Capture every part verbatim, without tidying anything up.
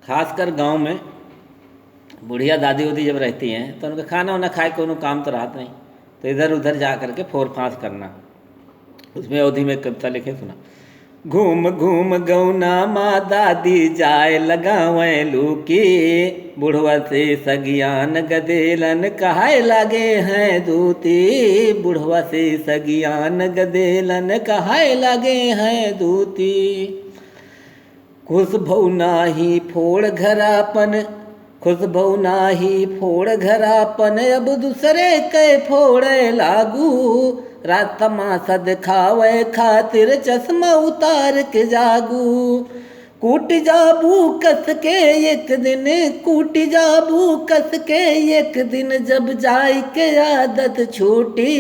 खासकर गाँव में बुढ़िया दादी उदी जब रहती हैं तो उनका खाना वाना खाए, कोनो काम तो रहत नहीं, तो इधर उधर जा करके फोर फांस करना। उसमें अवधी में कविता लिखे, सुना। घूम घूम गौना मा दादी जाए लगावे लूकी, बुढ़वा से सगियान गदेलन कहाए लागे हैं दूती, बुढ़वा से सगियान गदेलन कहाए लागे हैं दूती। खुश भौ नाही फोड़ घरापन, खुश भौ नाही फोड़ घरापन, अब दूसरे के फोड़े लागू। रात तमाशा दिखावे खातिर चश्मा उतार के जागू। कूट जाबू कस के एक दिन, कूट जाबू कस के एक दिन, जब जाई के आदत छूटी।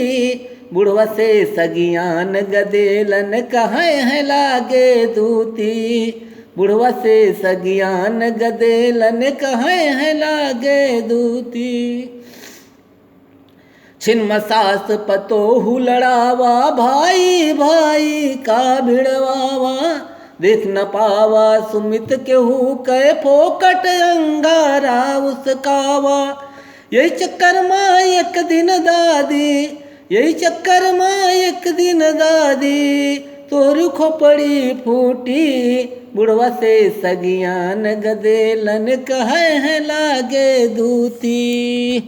बुढ़वा से सगियान गदेलन कहे हैं लागे दूती, बुढ़वा से सगियान गदेलन कहे हैं लागे दूती। छिन मसास पतोहू लड़ावा, भाई भाई का भिड़वावा। देख न पावा सुमित केहू के, फोकट अंगारा उसकावा। यही चक्कर मा एक दिन दादी, यही चक्कर मा एक दिन दादी, तोर खोपड़ी फूटी। बुढ़वा से सगियान गदेलन कहे हैं लागे दूती।